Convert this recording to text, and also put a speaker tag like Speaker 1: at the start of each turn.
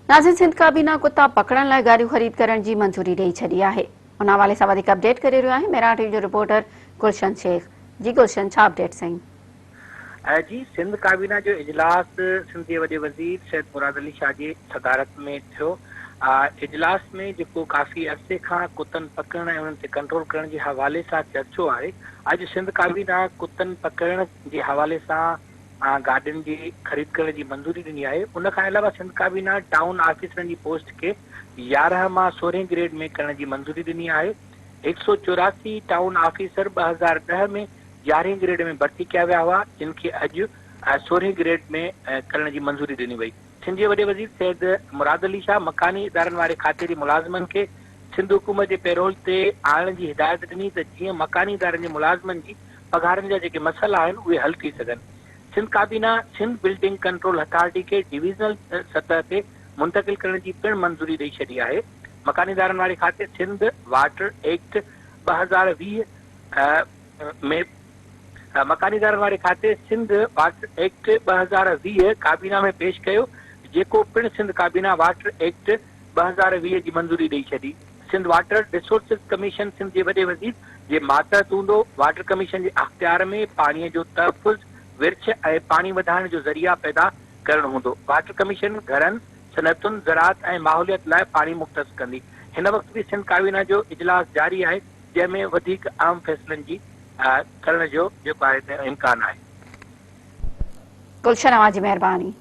Speaker 1: ناظرين سنڌ ڪابينا ڪتا پڪڙڻ لاء گاڏيون خريد ڪرڻ جي منظوري ڏئي ڇڏي آهي ان حوالي سان وڌيڪ اپڊيٽ ڪري رهيو آهي مهراڻ ٽي وي جو رپورٽر گلشن شيخ جي گلشن ڇا اپڊيٽ سائين.
Speaker 2: جي سنڌ ڪابينا جو اجلاس سنڌ جي وڏي وزير سيد مراد علي شاهه جي صدارت ۾ ٿيو. اجلاس ۾ جيڪو ڪافي عرصي کان ڪتن پڪڙڻ ۽ انهن تي ڪنٽرول ڪرڻ جي حوالي سان چرچو آهي اڄ سنڌ ڪابينا ڪتن پڪڙڻ جي حوالي سان گاڏين جي خريد ڪرڻ جي منظوري ڏني آهي. ان کان علاوه سنڌ ڪابينا ٽائون آفيسرن جي پوسٽ کي 11 مان سورهين گريڊ ۾ ڪرڻ جي منظوري ڏني آهي. 184 ٽائون آفيسر 2010 ۾ يارهين گريڊ ۾ ڀرتي ڪيا ويا هئا، جن کي اڄ سورهين گريڊ ۾ ڪرڻ جي منظوري ڏني وئي. سنڌ جي وڏي وزير سيد مراد علي شاهه مڪاني ادارن واري کاتي جي ملازمن کي سنڌ حڪومت جي پيرول تي آڻڻ جي هدايت ڏني ته جيئن مڪاني ادارن جي ملازمن جي پگهارن جا جيڪي مسئلا آهن اهي حل ٿي سگهن. سنڌ ڪابينا سنڌ بلڊنگ ڪنٽرول اٿارٽي کي ڊويزنل سطح تي منتقل ڪرڻ جي پڻ منظوري ڏئي ڇڏي آهي. مڪاني ادارن واري کاتي سنڌ واٽر ايڪٽ 2020 ۾ مڪاني ادارن واري کاتي سنڌ واٽر ايڪٽ 2020 ڪابينا ۾ پيش ڪيو جيڪو پڻ سنڌ ڪابينا واٽر ايڪٽ 2020 جي منظوري ڏئي ڇڏي. Sindh water resources commission Sindh جي وڏي وزير جي ماتحت هوندو. واٽر ڪميشن جي اختيار ۾ پاڻي جو تحفظ، ورڇ ۽ پاڻي وڌائڻ جو ذريعا پيدا ڪرڻ هوندو. واٽر ڪميشن گهرن، صنعتن، زراعت ۽ ماحوليات لاء پاڻي مختص ڪندي. هن وقت به سنڌ ڪابينا جو اجلاس جاري آهي، جنهن ۾ وڌيڪ اهم فيصلن جي ڪرڻ جو جيڪو آهي ته امڪان آهي.
Speaker 1: گلشن اوهان جي مهرباني.